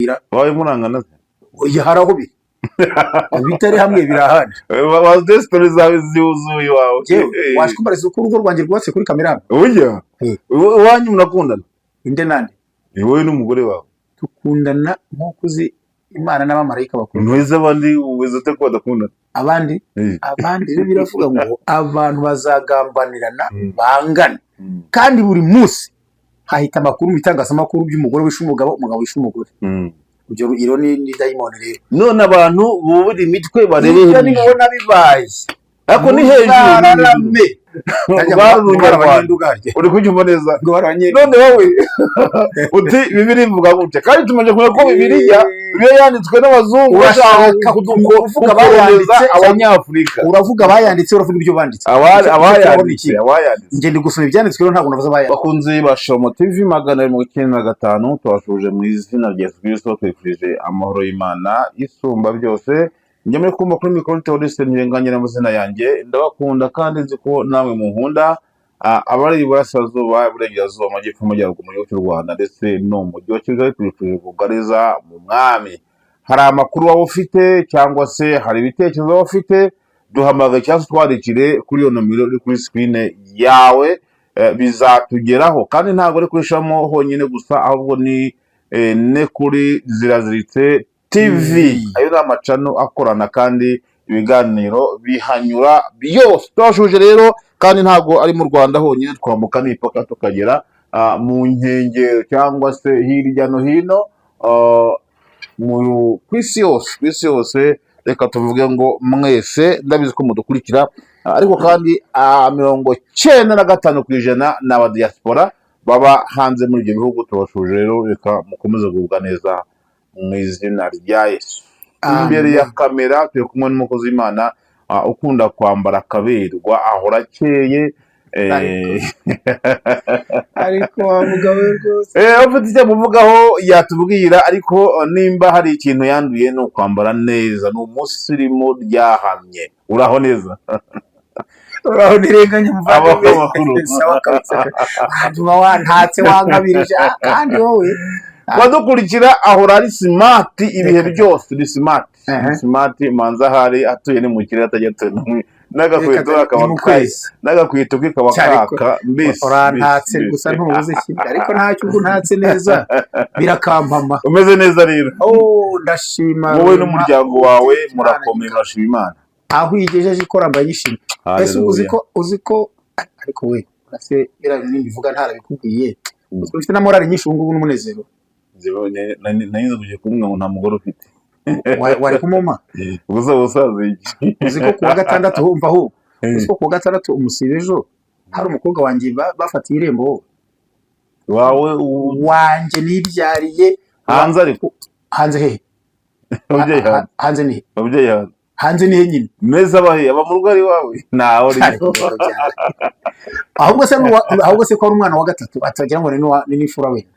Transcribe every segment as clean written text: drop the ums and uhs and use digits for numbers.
Ndakubwira. Wawe murangana se? Oya, hari aho biri bitari, hamwe biri ahandi. Wazi story zawe ziwuzuye iwawe. Yewe, waje kumbariza uko urugo rwanjye rwubatse kuri kamera hano? Burya iwanyu murakundana? Inde nande? Ni wowe n'umugore wawe. Dukundana nk'uko uzi Imana n'abamarayika bakunda. Ntuzi abandi, uzi ute ko badakundana? Abandi? Abandi rero biravuga ngo abantu bazagambanirana, bangana, kandi buri munsi hahita amakuru mu itangazamakuru by'umugore wishe umugabo, umugabo wishe umugore. Ibyo rero ni dayimoni rero. None abantu bubura imitwe barebe Ibyo hejuru. Nibona bibaye, Ariko ni hejuru. muzararame. Bari Urunyarwanda, uri kubyumva neza? Ngo bari Abanyenduga. None wowe uti Bibiliya ivuga gutya, kandi tumaze kumenya ko Bibiliya yanditswe n'abazungu bashaka Urashaka kuvuga gukoloniza abayanditse Abanyafurika. Uravuga abayanditse, uravuga ibyo banditse? Icyo turabona Abayanditse iki? Abayanditse. Njye ndi gusoma ibyanditswe rero, ntabwo navuze abayanditse. Bakunzi ba Shomo TV 295, tubashuje mu izina rya Yesu Kristo, twifurije amahoro y'Imana isumba byose. Njye muri kumva kuri mikoro Theodiste Ntirenganya n'amazina yanjye. Ndabakunda kandi nzi ko namwe munkunda. Abari iburasirazuba, iburengerazuba, amajyepfo, amajyaruguru mu gihugu cy'u Rwanda ndetse no mu mujyi wa Kigali, tubifurije kugariza mu Mwami. Hari amakuru waba ufite cyangwa se hari ibitekerezo waba ufite, duhamagaye cyangwa se twandikire kuri iyo nomero iri kuri screen yawe, bizatugeraho. Kandi ntabwo ari kuri Shamo honyine gusa, ahubwo ni ne kuri Ziraziritse TV. Ayo ni amacano akorana kandi ibiganiro bihanyura byose. Tubashuje rero, kandi ntabwo ari mu Rwanda honyine, twambuka n'imipaka tukagera mu nkengero cyangwa se hirya no hino ku isi yose. Reka tuvuge ngo mwese ndabizi ko mudukurikira, ariko kandi 95% ni abadiaspora baba hanze muri ibyo bihugu. Tubashuje rero, reka mukomeze kugubwa neza mu izina rya Yesu. Imbere ya Amen. kamera turi kumwe n'umukozi w'Imana ukunda kwambara akaberwa, ahora akeye. Ariko wa mugabo we rwose. Ufite icyo amuvugaho yatubwira, ariko nimba hari ikintu yanduye ni ukwambara neza, ni umusirimu ryahamye. Uraho neza? Uraho ntirenganya, muvandimwe. Amakuru? Sawa kabisa. Hanyuma wantatse, wankabirije. Kandi wowe Wadukurikira ahora ari smart ibihe byose, ni smart. Ni smart manza ahari atuye ni mu kirere, atajya atuye n'agakweto Reka, kakaba ni mu kwezi. N'agakweto ke kaba Cyane ko kaka mbese. Urantatse Mbese. gusa ntubuze ikindi, ariko ntacyo, ubwo ntatse neza birakampama. Umeze neza rero? Oh, ndashima Wowe Rurema, n'umuryango wawe Imana murakomeye, murashima Imana. Aho igejeje ikora mba nyishimye. Ese uzi Haleluya. ko uzi ko ariko we urase biriya bintu mbivuga ntarabikubwiye? Uzi ko mfite na morale nyinshi ubu ngubu n'umunezero. Nari nzi kuvuga ngo nta mugore ufite. Wari kumuma. Gusa ubusaza iki? Uzi ko kuwa gatandatu, wumva ahubwo, uzi ko kuwa gatandatu umusiba ejo hari umukobwa wanjye bafatiye irembo wowe? Wawe Wanjye nibyariye. Hanze ariko? Hanze hehe? Ababyeyi hanze. Hanze ni he? Ababyeyi hanze. Hanze ni he nyine? Meza abahe? Aba mu rugo ari iwawe ntawe uri? Ariko ahubwo se ko ari umwana wa gatatu, atagira ngo ni n'imfura we.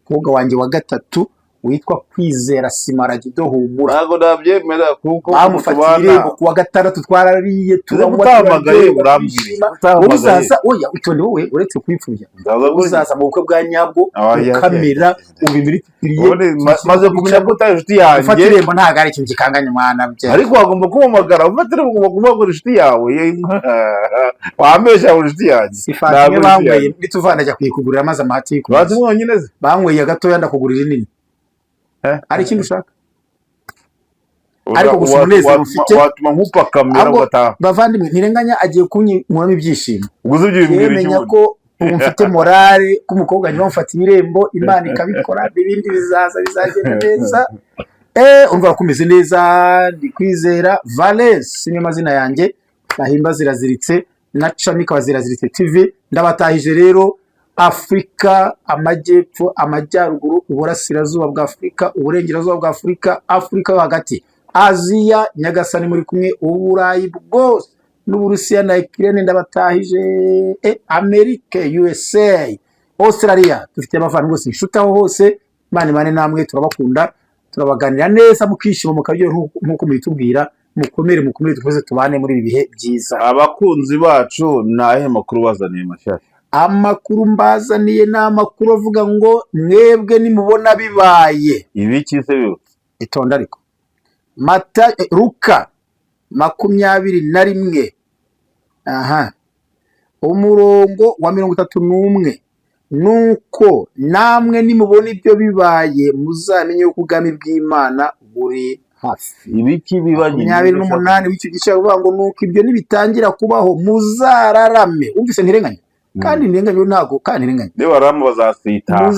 Umukobwa wanjye wa gatatu witwa Kwizera Simaragido Humura. Ntabwo nabyemera kuko Bamufatiye tubana. irembo kuwa gatandatu, twarariye, turanywa, Utahamagaye turaryoherwa, urambwira. turishima. Wowe Utahamagaye. uzaza, oya, utonde wowe, uretse kwipfubya. Nzaza gutya. Uzaza mu bukwe bwa nyabwo. Oya, Ukamera ubu imitiriye. Ubundi maze kumenya ko utari inshuti Gufata yanjye. irembo ntabwo ari ikintu gikanganye, mwana bye. Ariko wagomba kumpamagara, ufata irembo ugomba guhamagara inshuti yawe. Wambeshya ngo inshuti yanjye. Si fanta Ntabwo imwe uri inshuti banyweye? yanjye. Nituvana ajya kuyikugurira maze amahati Bazi yikomeza. mwonyine se? Banyweye gatoya, ndakugurira inini. Eh? Hari ikindi ushaka? Ariko gusa umunezero ufite Watuma nkupa kamera Ahubwo, ugataha. bavandimwe, Ntirenganya agiye kunkuramo ibyishimo. Ubwo ibyo bimbwira Menya iki? ko ubu mfite morale ko umukobwa wanjye bamufatiye irembo, Imana ikabikora, n'ibindi bizaza bizagenda neza. Urumva ko umeze neza. Ndi Kwizera Valens niyo mazina yanjye bahimba Ziraziritse, na cami ikaba Ziraziritse TV. Ndabatahije rero, Afurika amajyepfo, amajyaruguru, uburasirazuba bwa Afurika, uburengerazuba bwa Afurika, Afurika yo hagati, Aziya, Nyagasani muri kumwe, Uburayi bwose n'Uburusiya na Ukraine ndabatahije, Amerike, USA, Australia, dufite abavandimwe bose, inshuti aho hose. Imana imane namwe, turabakunda, turabaganira neza mukishima, mukaryoherwa nk'uko mubitubwira. Mukomere, mukomere, dukomeze tubane muri ibi bihe byiza. Abakunzi bacu ni ayahe makuru bazaniye mashyashya? Amakuru mbazaniye ni amakuru avuga ngo mwebwe nimubona bibaye. Ibiki se biba? Itonda ariko. Mata, Luka 21, aha, umurongo wa 31: "Nuko namwe nimubona ibyo bibaye, muzamenye yuko ubwami bw'Imana buri hafi." Ibiki biba nyine? 28 w'icyo gice avuga ngo: "Nuko ibyo nibitangira kubaho, muzararame." Wumvise ntirenganya? Kandi ntirenganya ntabwo, kandi ntirenganya. Nibarama bazasita.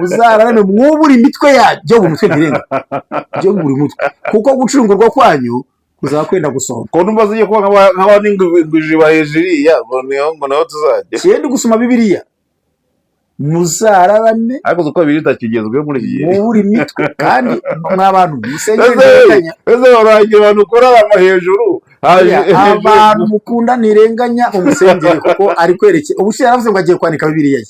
Muzararame mwubure imitwe yanyu, byo buri mutwe, ntirenganya byo buri mutwe, kuko gucungurwa kwanyu kuzaba kwenda gusohoka. Ko numva zigiye kuba nk'aba n'ingwijiba hejuru iriya, ngo niho, ngo naho tuzajya. Kenda gusoma Bibiliya: muzararame Ariko uzi ko bibiri itakigezweho muri iki gihe? mwubure imitwe. Kandi mwa bantu musengere Ese ntirenganya. Ese warangira abantu kurarama hejuru haje Abantu mukunda ntirenganya, umusengere, kuko ari kwerekera. Ubushize yaravuze ngo agiye kwandika Bibiliya ye,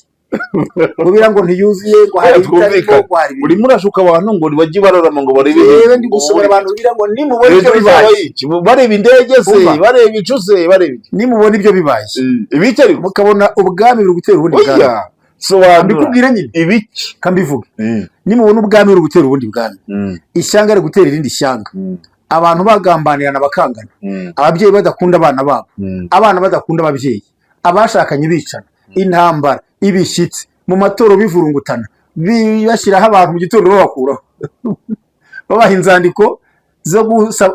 ngo biriya ngo ntiyuzuye, ngo hari ibitarimo, Twumvikane. ngo hari ibindi. Urimo urashuka abantu ngo bajye bararama ngo barebe Yewe, hejuru, ndi ngo gusomera abantu Bibiliya ngo nimubona ibyo hejuru bibaye. izaba iki? Bareba indege se? Umva. Bareba ibicu se? Bareba iki? Nimubona ibyo bibaye, Ibiki ariko? mukabona ubwami buri gutera ubundi bwami. Oya, sobanura. Mbikubwire nyine. Ibiki? Kambivuge. Nimubona ubwami buri gutera ubundi bwami, ishyanga riri gutera irindi shyanga, abantu bagambanirana bakangana, ababyeyi badakunda abana babo, abana badakunda ababyeyi, abashakanye bicana, intambara, ibishyitsi mu matora bivurungutana, bashyiraho abantu mu gitondo babakuraho, babaha inzandiko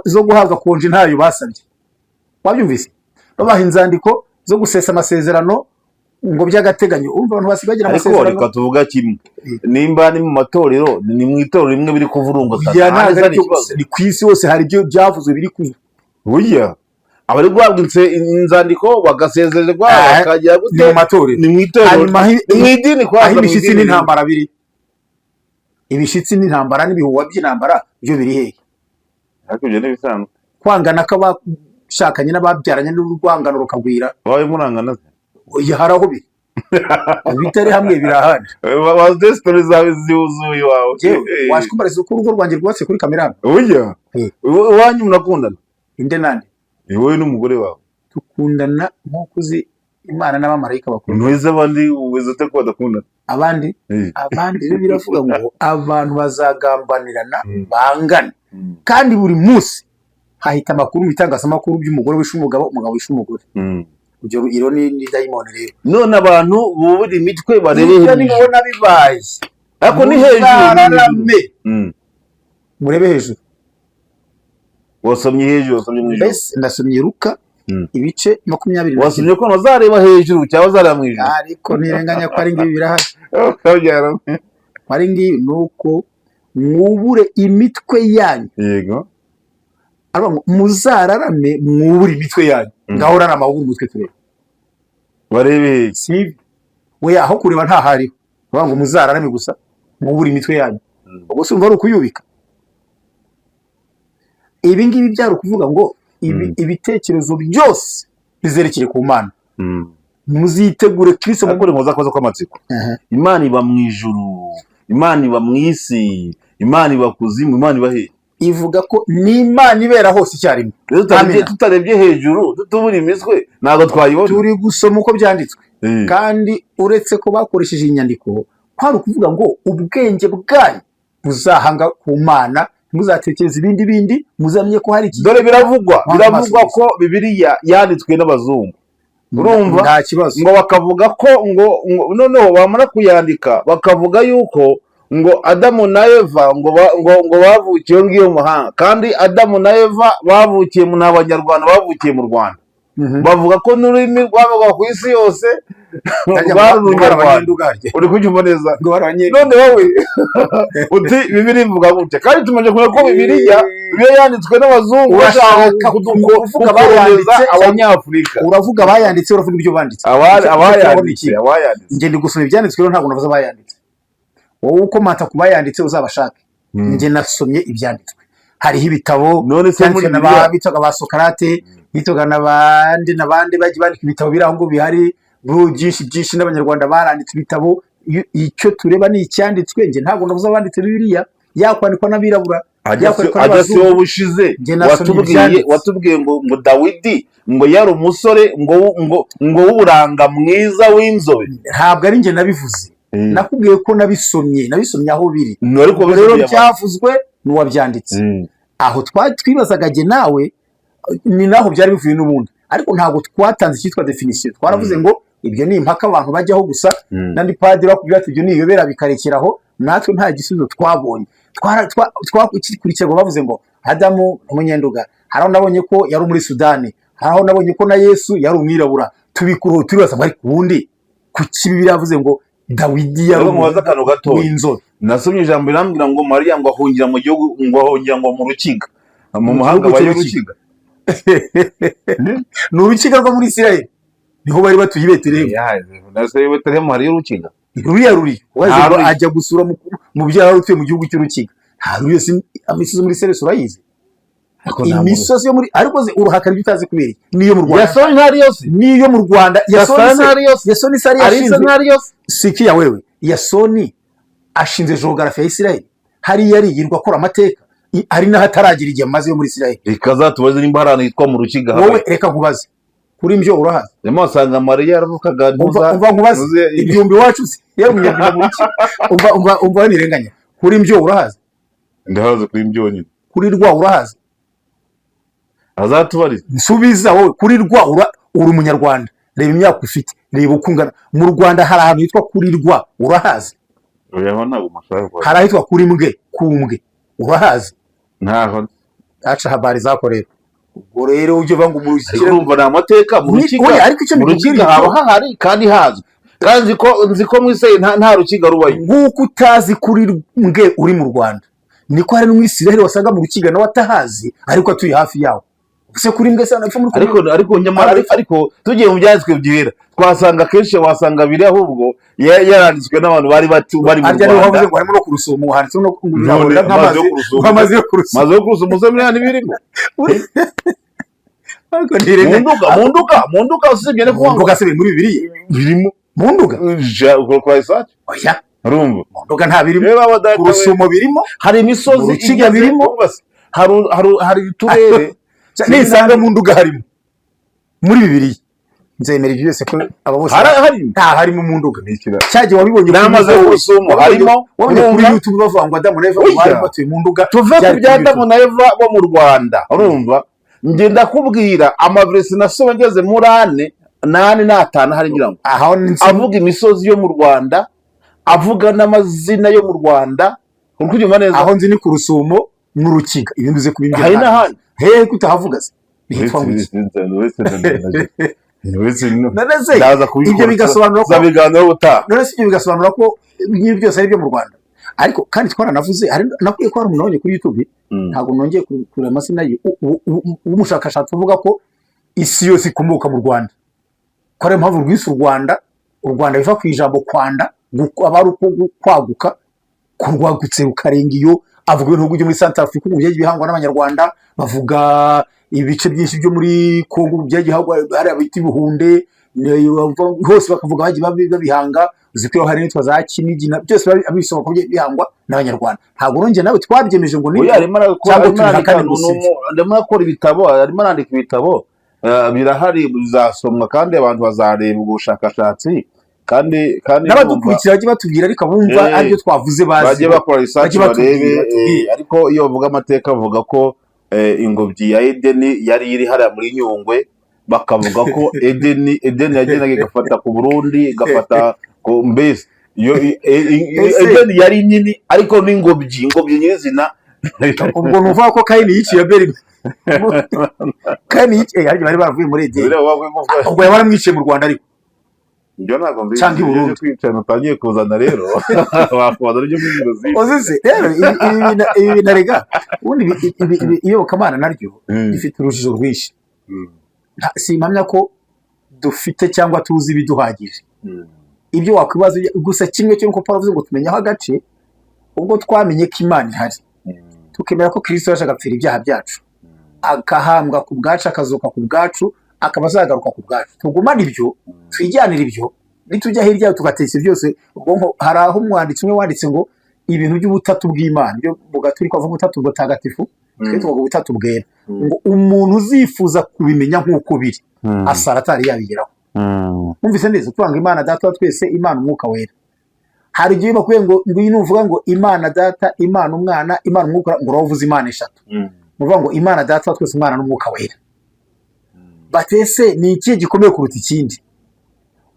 zo guhabwa konji ntayo basabye, wabyumvise? Babaha inzandiko zo gusesa amasezerano ngo by'agateganyo. Urumva abantu basigaye bagira Ariko amasezerano. reka tuvuga kimwe: nimba ni mu matorero, ni mu itorero rimwe biri kuvurungutana, Ya, ntabwo ahandi ari ari byo ikibazo. gusa, ni ku isi hose hari ibyo byavuzwe biri kuba. Burya abari guhabwa inzandiko bagasezererwa Ah, bakajya ni gute? mu matorero. Ni mu itorero. Hanyuma Ni mu idini kwaza, aho mu imishyitsi idini. n'intambara biri, ibishyitsi n'intambara n'ibihuha by'intambara byo biri hehe? Ariko ibyo ni ibisanzwe. Kwangana kw'abashakanye n'ababyaranye n'urwangano rukagwira. Wabaye murangana se? Oya, hari aho biri bitari, hamwe biri ahandi. Waze story zawe ziwuzuye iwawe. Yewe, washikumbariza uko urugo rwanjye rwubatse kuri kamera hano. Burya iwanyu murakundana? Inde nande? Ni wowe n'umugore wawe. Dukundana nk'uko uzi Imana n'abamarayika bakunda. Ntuzi abandi, uzi ute ko badakundana? Abandi? Abandi rero biravuga ngo abantu bazagambanirana, bangana, kandi buri munsi hahita amakuru mu itangazamakuru by'umugore wishe umugabo, umugabo wishe umugore. Ibyo iro ni dayimoni rero. None abantu bubura imitwe barebe Ibyo hejuru. nibona bibaye, Ariko ni hejuru, ni hejuru. muzararame murebe hejuru. Wasomye hejuru, wasomye mu ijuru. Mbese ndasomye Luka ibice 21. Wasomye ko bazareba hejuru cyangwa bazareba mu ijuru? Ariko ntirenganya ko ari ngibi birahari. Kabyara. Ko ari ngibi: "Nuko mwubure imitwe yanyu." Aravuga ngo muzararame mwubure imitwe yanyu. Ngaho rarama wubure umutwe turebe. Barebe hejuru. Si we, aho kureba ntahariho. Bavuga ngo muzararame gusa mwubure imitwe yanyu. Ubwo se umva ari ukuyubika? Ibi ngibi byari ukuvuga ngo ibitekerezo byose bizerekere ku Mana, muzitegure Kristo. Ariko ni muza akabazo k'amatsiko. Imana iba mu ijuru, Imana iba mu isi, Imana iba kuzimu, Imana iba he? Ivuga ko n'Imana ibera hose icyarimwe. Rero tutarebye Amina. Tutarebye hejuru, tutubura imitwe, ntabwo twayibona. Turi gusoma uko byanditswe. Kandi uretse ko bakoresheje inyandiko, kwari ukuvuga ngo ubwenge bwanyu buzahanga ku Mana, ntimuzatekereza ibindi bindi, muzamenye ko hari iki. Dore biravugwa, Mpamvu biravugwa amaso ko Bibiliya yanditswe n'abazungu, urumva? Nta kibazo. Ngo bakavuga ko ngo noneho bamara kuyandika bakavuga yuko ngo Adamu na Eva ngo bavukiye ngiyo mu mahanga, kandi Adamu na Eva bavukiye mu, ni Abanyarwanda, bavukiye mu Rwanda. Bavuga ko n'ururimi rwabaga ku isi yose Harya rwari ngo bari Urunyarwanda. Abanyendugarye. Uri kubyumva neza? Ngo bari abanyenduga. None wowe uti Bibiliya ivuga gutya, kandi tumaze kumenya ko Bibiliya yanditswe n'abazungu Urashaka bashaka kuvuga gukoloniza abayanditse Abanyafurika. Uravuga abayanditse, uravuga ibyo banditse. Icyo turabona Abayanditse iki? Abayanditse. Njye ndi gusoma ibyanditswe rero, ntabwo navuze abayanditse. Wowe ukomata ku bayanditse uzabashake. Njye nasomye ibyanditswe, hariho ibitabo None se muri byanditswe na ba Bibiliya bitwaga ba Sokarate, bitwaga n'abandi n'abandi bagiye bandika ibitabo biri aho ngo bihari byinshi byinshi, n'Abanyarwanda baranditse ibitabo. Icyo tureba ni icyanditswe. Njye ntabwo navuze abanditse Bibiliya, yakwandikwa n'abirabura. Byakozwe Ajya si n'abazungu. wowe ushize Njye nasomye watubwiye ibyanditse. Watubwiye ngo Dawidi ngo yari umusore ngo w'uburanga mwiza w'inzobe. Ntabwo ari njye nabivuze, nakubwiye ko nabisomye aho biri. No, ariko Ubwo rero bisomye. Byavuzwe n'uwabyanditse. Aho twibazaga jye nawe ni naho byari bivuye n'ubundi, ariko ntabwo twatanze icyitwa définition. Twaravuze ngo ibyo ni impaka abantu bajyaho gusa. N'andi padiri bakubwira ati ibyo ni iyobera, bikarekeraho. Natwe nta gisubizo twabonye. Twakurikirwa bavuze ngo Adamu umunyenduga, hari aho nabonye ko yari muri Sudani, hari aho nabonye ko na Yesu yari umwirabura. Tubikuraho turibaza ngo ariko ubundi kuki Bibiliya yavuze ngo Dawidi yari Rero mubaze akantu gatoya. w'inzobe? Nasomye ijambo rirambwira ngo Mariya ngo ahungira mu gihugu, ngo ahungira ngo mu Rukiga, mu Mu muhanga gihugu wa cy'Urukiga. Rukiga. Ni Urukiga rwo muri Isirayeli, niho bari batuye i Betelehemu. Nase Betelehemu hariyo Urukiga? Ruriya ruri waje Nta ngo ruri. Ajya gusura mubyara wari utuye mu gihugu cy'Urukiga. Nta ruriyo si imisozi muri Isirayeli urayizi? Ariko nta muntu- Imisozi yo muri, ariko uruhakana ibyo utazi kubera iki? Niyo mu Rwanda. Yasoni ntariyo se? Niyo mu Rwanda Yasoni Yasoni se ntariyo se? Yasoni se ari Arisa yashinze ntariyo se? Sikia wewe, Yasoni ashinze géographie ya Isirayeli hariya ari yirirwa akora amateka, hari n'ahataragira igihe amaze yo muri Isirayeli. Reka zatubaze nimba hari ahantu hitwa mu Rukiga Wowe habaye. Reka nkubaze, kuri mbyo urahazi? Nyuma wasanga Mariya yaravukaga Umva. ntuza. Umva nkubaze. Ibyumbi iwacu se yari umunyarwanda mu Rukiga? Umva, umva, umva, nirenganya. Kuri mbyo urahazi? Ndahazi kuri mbyonyine. Kuri rwa urahazi? Azatubariza. Nsubiza wowe, kuri rwa uri umunyarwanda, reba imyaka ufite, reba uko ungana. Mu Rwanda hari ahantu hitwa kuri rwa, urahazi? Oya, ntabwo mashaka kuhaza. Hari ahitwa kuri mbwe, kumbwe, urahazi? Ntaho. Aca habari zako rero. Ubwo rero ujye uva ngo mu Ariko Rukiga urumva ni amateka mu Rukiga. Oya, ariko icyo Mu mbikubwira Rukiga icyo- haba hahari kandi hazwi, kandi nzi ko mu Isirayeli nta Rukiga rubayo. Nk'uko utazi kuri mbwe uri mu Rwanda, niko hari n'Umwisirayeli wasanga mu Rukiga nawe atahazi, ariko atuye hafi yawo. Ese kuri mbwe se hano muri Ariko nyamara ariko tugiye mu byanditswe byera twasanga kenshi wasanga biri ahubwo yaranditswe n'abantu bari mu Harya niho Rwanda. havuze ngo harimo no ku Rusumo, handitseho no ngo None birahurira amazi nk'amazi yo ku Rusumo. Nk'amazi yo ku Rusumo. Maze yo ku Rusumo se biriya ntibirimo? Ariko Mu ntirenganya. Nduga, mu Nduga usibye no Mu kuvuga ngo Nduga se biri muri Bibiliya? Birimo. Mu Nduga? Ja, ukora kwa Isaac. Oya. Urumva? Mu Nduga nta birimo. Reba aba Ku Rusumo birimo. Hari imisozi Mu Rukiga igeze- birimo. Urumva se? Hari uturere. Nisanga mu Nduga harimo muri Bibiliya, nzemera ibyo byose ko aba bose Hari nta harimo mu Nduga. Cyagihe wabibonye kuri N'amazi yo wowe. ku Rusumo harimo. Wabonye kuri Urumva? YouTube bavuga ngo Adamu na Eva Oya. bari batuye mu Nduga. Tuve ku Byari bya kuri Adamu YouTube. na Eva bo mu Rwanda. Urumva, njye ndakubwira amaverisi nasoma ngeze muri ane n'ane n'atanu hari ngira ngo Aho ni avuga imisozi yo mu Rwanda, avuga n'amazina yo mu Rwanda. Uri kubyumva neza? Aho nzi ni ku Rusumo n'Urukiga, ibindi uze kubimbwira. Hari n'ahandi. Hehe kutahavuga se hitwa ngo iki? None se Ndaza kubikora. ibyo bigasobanura ko Zabiganiraho ubutaha. None se ibyo bigasobanura ko nk'ibi byose ari ibyo mu Rwanda? Ariko kandi twaranavuze, hari nakwiye ko hari umuntu nabonye kuri YouTube, ntabwo nongeye kureba amazina ye, w'umushakashatsi uvuga ko isi yose ikomoka mu Rwanda, ko ariyo mpamvu rwise u Rwanda u Rwanda, biva ku ijambo kwanda, aba ari uko kwaguka, kurwagutse rukarenga iyo. Avuga ibihugu byo muri Central Africa ubu byagiye bihangwa n'Abanyarwanda, bavuga ibice byinshi byo muri Congo byagiye bihangwa, hariya bita ibihunde hose bakavuga bagiye babihanga. Uzi ko hari n'itwa za Kinigi na byose bisaba ko bihangwa n'Abanyarwanda. Ntabwo urongera nawe twabyemeje ngo ni Oya, arimo arakora cyangwa arimo arandika tubihakane ngo sibyo. Arimo arakora ibitabo, arimo arandika ibitabo, birahari, bizasomwa kandi abantu bazareba ubwo bushakashatsi kandi N'abadukurikira bajye batubwira, ariko abumva aribyo twavuze bazi bajye bakora research bajye batubwira, barebe. Batubwire. Ariko iyo bavuga amateka bavuga ko ingobyi ya Edeni yari iri hariya muri Nyungwe, bakavuga ko Edeni yagendaga igafata ku Burundi, igafata ku mbese iyo Edeni yari nini, ariko n'ingobyi, ingobyi nyirizina. Ubwo ni ukuvuga ko Kayini yiciye Abeli. Kayini yiciye, harya bari baravuye muri Edeni, ubwo yaba yaramwiciye mu Rwanda ariko Ibyo ntabwo mbizi. Cyangwa i Burundi. Ibyo kwicara utangiye kuzana rero wakubaza n'ibyo muri Brazil. Uzi se rero ibi bintu arega ubundi iyobokamana naryo rifite urujijo rwinshi. Simpamya ko dufite cyangwa tuzi ibiduhagije. Ibyo wakwibaza gusa kimwe cyo nuko Paul avuze ngo tumenyeho agace. Ubwo twamenye ko Imana ihari, tukemera ko Kristo yaje agapfira ibyaha byacu, agahambwa ku bwacu, akazuka ku bwacu, akaba azagaruka ku bwacu, tugumane ibyo, twijyanire ibyo. Nitujya hirya tugatesa byose ubwonko. Hari aho umwanditsi umwe wanditse ngo Ibintu by'ubutatu bw'Imana byo mu Gaturika bavuga ubutatu butagatifu, twe tuvuga ubutatu bwera, ngo umuntu uzifuza kubimenya nk'uko biri asara atari yabigeraho. Wumvise neza? Tuvuga ngo Imana Data wa twese, Imana Umwuka Wera. Hari igihe bakubwiye ngo ngwino uvuga ngo Imana Data, Imana Umwana, Imana Umwuka, ngo uravuze Imana eshatu. Ni ukuvuga ngo Imana Data wa twese, Umwana n'Umwuka Wera. Batese ni ikihe gikomeye kuruta ikindi?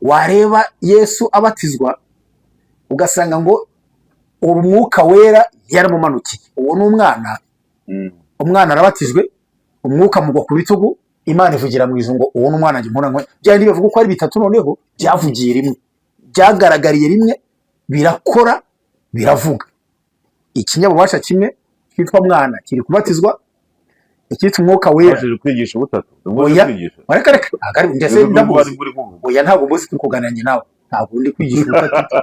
Wareba Yesu abatizwa, ugasanga ngo Umwuka Wera yaramumanukiye. Uwo ni Umwana. Umwana arabatijwe, Umwuka mugwa ku bitugu, Imana ivugira mu ijuru ngo uwo ni Umwana njye nkora nkora. Bya bindi bavuga ko ari bitatu, noneho byavugiye rimwe, byagaragariye rimwe, birakora, biravuga. Ikinyabubasha kimwe cyitwa Mwana kiri kubatizwa, icyitwa Umwuka Wera. Wabashije kwigisha ubutatu? Oya. Kwigisha. Reka reka, ntabwo ari ndetse ndamuzi. Oya, ntabwo muzi, turi kuganira njye nawe, ntabwo ndi kwigisha ubutatu.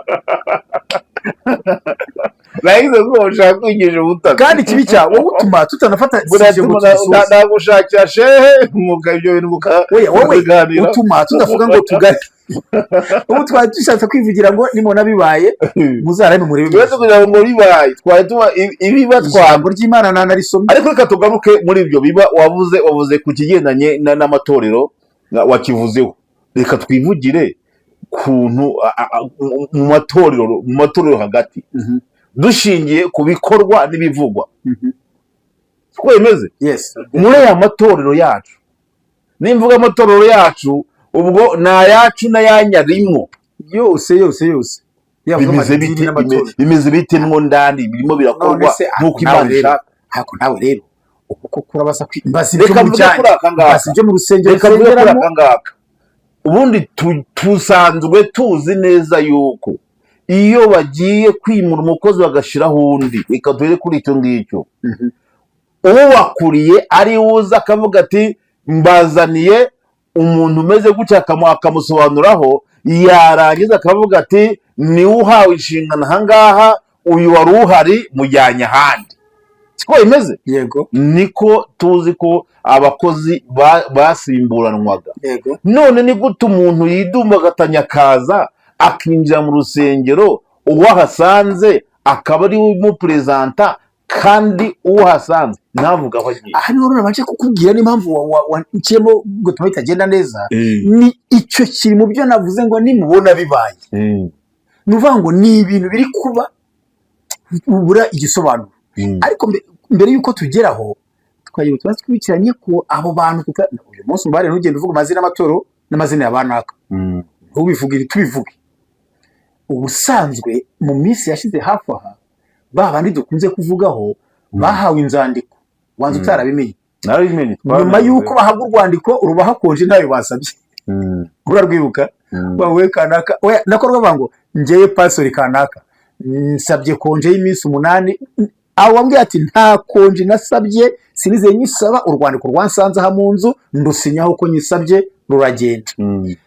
Nagize ko ushaka kwigisha ubutatu. Kandi ikibi cyawe, wowe utuma tutanafata sujet ngo tuyisoze. Nagushakira shehe muka ibyo bintu muka Oya, wowe mukabiganira. utuma tudavuga ngo tugane. Ubu twari dushatse kwivugira ngo nimubona bibaye muzarame murebe. Uretse kugira ngo bibaye, twari tuba ibiba twaba. Ijambo ry'Imana nanarisomye. Ariko reka tugaruke muri ibyo biba wavuze ku kigendanye n'amatorero, wakivuzeho. Reka twivugire kuntu mu matorero hagati, dushingiye ku bikorwa n'ibivugwa, siko bimeze? Yes. Muri aya matorero yacu, nimvuga amatorero yacu, ubwo ni ayacu n'ayanyarimwo. Yose yose yose. Yavuga Bimeze amadini bite? n'amatorero. Bimeze bite mwo ndani? Birimo None birakorwa se nk'uko nawe Imana rero ishaka? Ariko nawe rero uko koko urabaza mbaza ibyo Reka mu mvuge byanyu, kuri aka ngaka. mbaza ibyo mu rusengero Reka mvuge kuri nsengeramo. aka ngaka. Ubundi tusanzwe tuzi neza yuko iyo bagiye kwimura umukozi bagashyiraho undi, reka duhere kuri icyo ngicyo, ubakuriye ari uza akavuga ati mbazaniye umuntu umeze gutya, akamusobanuraho, yarangiza akavuga ati niwe uhawe inshingano ahangaha, uyu wari uhari mujyanye ahandi. Siko bimeze? Yego. Niko tuzi ko abakozi basimburanwaga. Yego. None ni gute umuntu yidumbagatanya akaza akinjira mu rusengero, uwo ahasanze akaba ari we umuperezanta, kandi uwo ahasanze ntavuge aho agiye? Aha niho rero nabanje kukubwira n'impamvu wanciyemo gutuma bitagenda neza. Ni icyo kiri mu byo navuze ngo nimubona bibaye, ni ukuvuga ngo ni ibintu biri kuba ubura igisobanuro. Ariko mbere y'uko tugeraho, twagira utubazo twibukiranye ko abo bantu uyu munsi umubare, ntugende uvuga amazina y'amatorero n'amazina ya ba naka, ntubivuge, tubivuge. Ubusanzwe mu minsi yashize hafi aha, ba bandi dukunze kuvugaho bahawe inzandiko, wanza utarabimenye. Narabimenye. Nyuma y'uko bahabwa urwandiko rubaha konje ntayo basabye, urarwibuka? Wowe kanaka, oya, nako rwavuga ngo njyewe pasori kanaka nsabye konje y'iminsi 8. Aho wambwiye ati nta konje nasabye, sinizeye nyisaba, urwandiko rwansanze aha mu nzu, ndusinyaho ko nyisabye, ruragenda.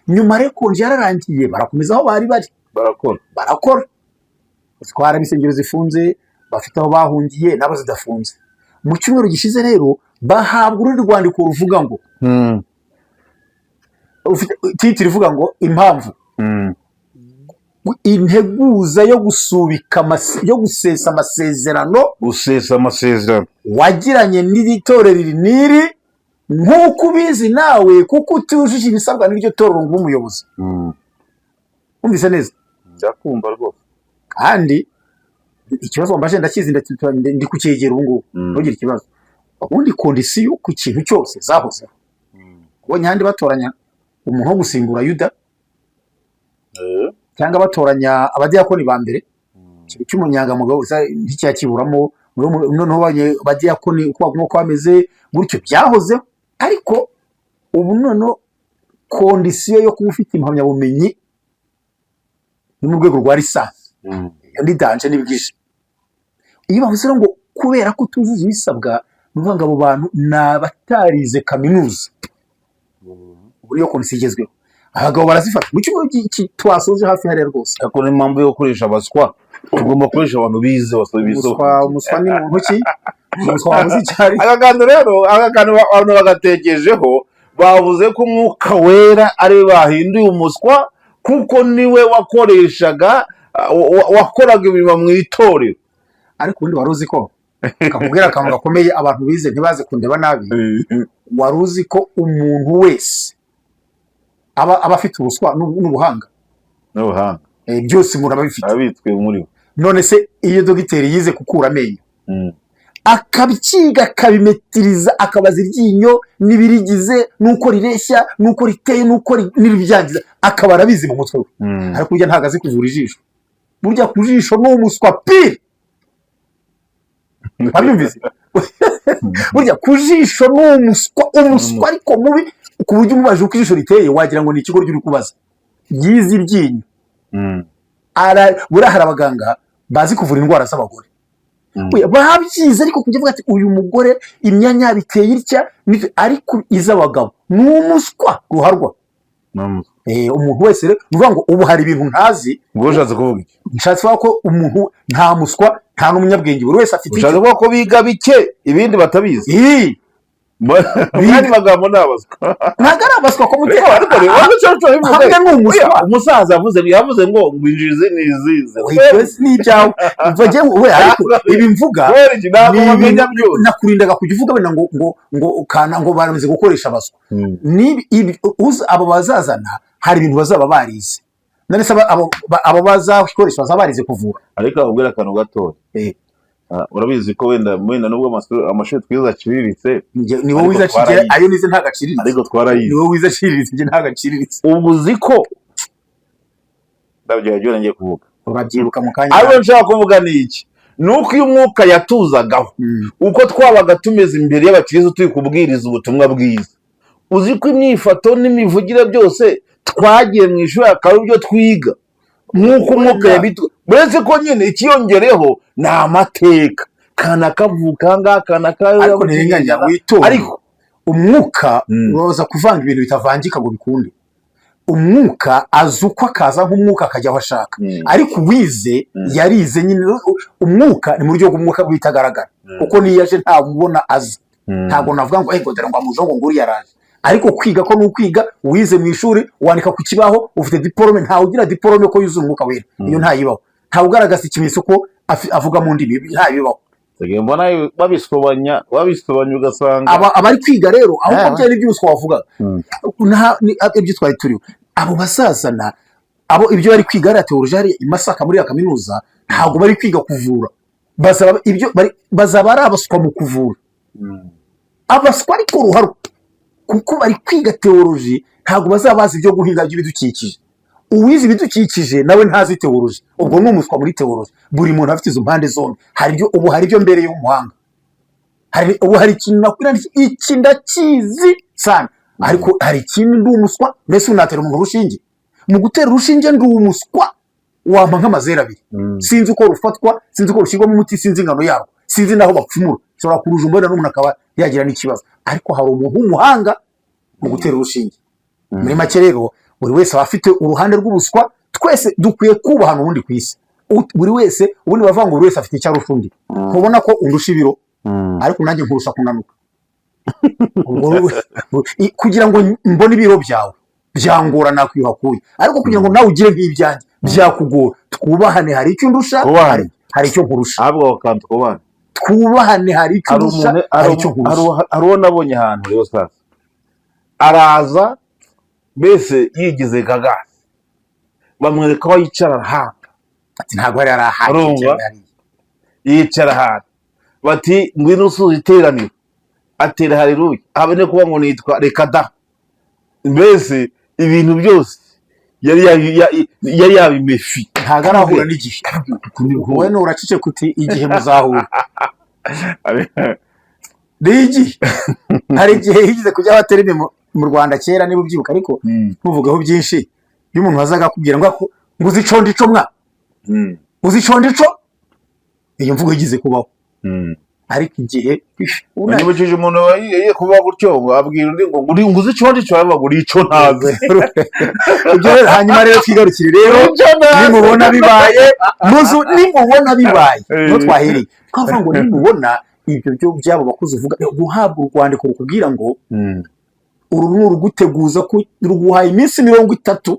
Nyuma rero konje yararangiye, barakomeza aho bari bari. Barakora. Barakora. Twara insengero zifunze, bafite aho bahungiye nabo zidafunze. Mu cyumweru gishize rero bahabwa urundi rwandiko ruvuga ngo, rufite titre ivuga ngo impamvu, integuza yo gusubika yo gusesa amasezerano. Gusesa amasezerano. Wagiranye n'iri torero iri n'iri, nk'uko ubizi nawe, kuko utujuje ibisabwa n'iryo torero ngo ube umuyobozi. Wumvise neza? Ndakumva rwose. Kandi ikibazo wambaje ndakizi, ndi kucyegera ubu ngubu. Ntugire ikibazo. Ubundi condition ku kintu cyose zahozeho. Ubonye ahandi batoranya umuntu wo gusimbura Yuda, cyangwa batoranya abadiyakoni ba mbere, ikintu cy'umunyangamugayo nticyakiburamo. Noneho ubonye abadiyakoni uko bagomba kuba bameze gutyo, byahozeho. Ariko ubu noneho condition yo kuba ufite impamyabumenyi ni mu rwego rwa licence. Iyo ni danger n'ibwije. Iyo bavuze rero ngo kubera ko utujuje ibisabwa, ni ukuvuga ngo abo bantu ni abatarize kaminuza. Ubu niyo condition igezweho, abagabo barazifata. Mu cyumweru twasoje hafi hariya rwose. Ariko n'impamvu yo gukoresha abaswa, tugomba gukoresha abantu bize basoma. Umuswa ni muntu ki? Umuswa wabuze icyo ari? Aka kantu rero, aka kantu abantu bagatekerejeho, bavuze ko Umwuka Wera ari we bahinduye umuswa, kuko niwe wakoreshaga, wakoraga imirimo mu itorero. Ariko ubundi wari uzi ko kakubwira akantu gakomeye, abantu bize ntibaze kundeba nabi? Wari uzi ko umuntu wese aba afite ubuswa n'ubuhanga? N'ubuhanga. Byose umuntu aba abifite. Abitswe muri we. None se iyo dogiteri yize gukura amenyo, akabyiga, akabimetiriza, akabaza iryinyo n'ibirigize, n'uko rireshya, n'uko riteye, n'uko n'ibibyangiza, akaba arabizi mu mutwe we, ariko burya ntabwo azi kuvura ijisho. Burya ku jisho ni umuswa pire. Wabyumvise? Burya ku jisho ni umuswa, umuswa ariko mubi, ku buryo umubajije uko ijisho riteye wagira ngo ni ikigo uri kubaza. Yize iryinyo. Buriya hari abaganga bazi kuvura indwara z'abagore. Oya, babyize, ariko kujya avuga ati uyu mugore imyanya yabo iteye itya, ariko iz'abagabo ni umuswa ruharwa. Umuntu wese rero, ni ukuvuga ngo ubu hari ibintu ntazi. Ubwo ushatse kuvuga iki? Nshatse kuvuga ko umuntu nta muswa nta n'umunyabwenge, buri wese afite Ushatse kuvuga ko biga bike ibindi batabizi? Ii, Mu yandi magambo ni abaswa. Ntabwo ari abaswa ko mutera. Ariko rero icyo cyo bivuze. Hamwe ni umuswa. Oya, umusaza yavuze ngo injizi ni izize. Oya, ibyo ni ibyawe. Umva njyewe, we, ariko ibi mvuga Kubera iki? Ntabwo ni bamenya ibintu byose. Nakurindaga kujya uvuga wenda ngo kana ngo baramaze gukoresha abaswa. Abo bazazana hari ibintu bazaba barize. None se abo bazakoresha bazaba barize kuvura? Ariko akubwira akantu gatoya. Ah, urabizi ko wenda nubwo amashuri twize aciriritse, Ni wowe ariko wize aciriritse. twarayize. Ayo nize ntabwo aciriritse. Ariko twarayize. Ni wowe wize aciriritse, njye ntabwo aciriritse. Ubwo uzi ko ndabyo ngiye kuvuga. Urabyibuka mu kanya. Ariko nshaka kuvuga ni iki? Ni uko iyo umwuka yatuzagaho, uko twabaga tumeze imbere y'abakirisitu turi kubwiriza ubutumwa bwiza, uzi ko imyifato n'imivugire byose twagiye mu ishuri akaba ibyo twiga nk'uko umwuka yabitu. Uretse ko nyine ikiyongereho ni amateka, kana kavuka ahangaha, kana Ariko ntirenganya, witonde. Ariko umwuka uraza kuvanga ibintu bitavangika ngo bikunde. Umwuka aza uko akaza nk'umwuka, akajya aho ashaka. Ariko uwize yarize nyine. Umwuka ni mu buryo bw'umwuka bw'ibitagaragara, kuko niyo aje ntawe ubona aza. Ntabwo navuga ngo ngo dore ngo amujongo ngo uriya araje. Ariko kwiga ko ni ukwiga, wize mu ishuri, wandika ku kibaho, ufite diporome. Ntawe ugira diporome ko yuzuye umwuka wera, iyo ntayibaho. Ntawe ugaragaza ikimenyetso ko avuga mu ndimi, ntabibaho. Nsigaye mbona babishobanya ugasanga Abari kwiga rero ahubwo Ah. byari iby'ubuswa wavugaga. Ibyo twari turiho, abo bazazana, abo ibyo bari kwiga hariya, théologie hariya i Masaka muri ya kaminuza, ntabwo bari kwiga kuvura. Bazaba ibyo bazaba ari abaswa mu kuvura, abaswa ariko ruharwa, kuko bari kwiga théologie. Ntabwo bazaba bazi ibyo guhinga by'ibidukikije. Uwize ibidukikije nawe ntazi théologie, ubwo ni umuswa muri théologie. Buri muntu afite izo mpande zombi. Hari ibyo ubu, hari ibyo mbereye umuhanga, hari ubu hari ikintu nakwira iki ndakizi sana, ariko hari ikindi ndi umuswa. Mbese unatera umuntu urushinge? Mu gutera urushinge ndi umuswa, wampa nk'amazeru abiri. Sinzi uko rufatwa, sinzi uko rushyirwamo umuti, sinzi ingano yarwo, sinzi n'aho bapfumura. Nshobora kurujumba wenda n'umuntu akaba yagira n'ikibazo. Ariko hari umuntu w'umuhanga mu gutera urushinge. Muri make rero, buri wese aba afite uruhande rw'ubuswa. Twese dukwiye kubahana ubundi ku isi. Buri wese, ubundi bavuga ngo buri wese afite icyo arusha undi. Ntubona ko undusha ibiro, ariko nanjye nkurusha kunanuka. Ubwo kugira ngo mbone ibiro byawe byangora, nakwiyuhakuye, ariko kugira ngo nawe ugire nk'ibyanjye byakugora. Twubahane, hari icyo undusha, Twubahane. hari icyo nkurusha. Ahubwo ako kantu, twubahane. Twubahane, hari icyo Hari undusha, umuntu hari icyo nkurusha. Hari uwo nabonye ahantu rero sasa, araza mbese yigize gagasi, bamwereka aho yicara arahanga. Ati ntabwo yari arahagije. Urumva? Cyane hariya. Yicara ahantu, bati ngwino usuza iteraniro, atera haleluya, habe no kuba ngo nitwa reka da. Mbese ibintu byose yari yabimefi. Ntabwo arahura n'igihe. Wowe nuracece kuti igihe muzahura ni igihe. Hari igihe yigeze kujya abaterime mu Rwanda kera, niba ubyibuka, ariko ntuvugeho byinshi. Iyo umuntu wazaga akubwira ngo uziconda ico mwa, uziconda ico, iyo mvugo yigeze kubaho, ariko igihe Unyibukije umuntu wagiye kuba gutyo, ngo abwira undi ngo uzi ico ndico, aravuga ngo uri ico ntazi. Ibyo rero, hanyuma rero twigarukire rero. Icyo ntazi. Nimubona bibaye muzu, nimubona bibaye, niho twahereye twavuga ngo nimubona ibyo byo byabo bakuze uvuga, guhabwa urwandiko rukubwira ngo uru ni uruguteguza ko ruguhaye iminsi 30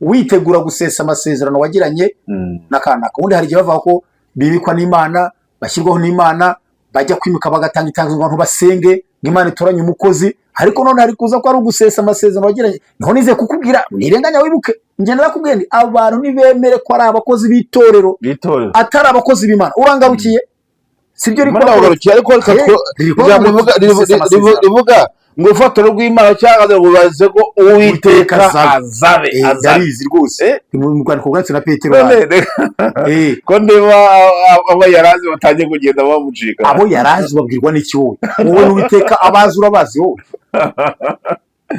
witegura gusesa amasezerano wagiranye na kanaka. Ubundi hari igihe bavuga ko bibikwa n'Imana. bashyirwaho n'Imana, bajya kwimika bagatanga itangazo ngo abantu basenge ngo Imana itoranye umukozi. Ariko none hari kuza ko ari ugusesa amasezerano wagiranye. Niho nizeye kukubwira nirenganya, wibuke njye narakubwiye nti abantu nibemere ko ari abakozi b'itorero, b'itorero, atari abakozi b'Imana. Urangarukiye, sibyo? Imana irakugarukiye, ariko reka ijambo gusesa amasezerano. Rivuga ngo urufatiro rw'Imana cyangwa ngo baze ko Uwiteka Uwiteka azabe. Azabe azabe. Ndabizi rwose. Ni mu rwandiko rwanditswe na Petero. None ko niba abo yarazi batangiye kugenda bamucika? Abo yarazi babwirwa n'iki? Wowe, wowe n'Uwiteka abazi, urabazi wowe?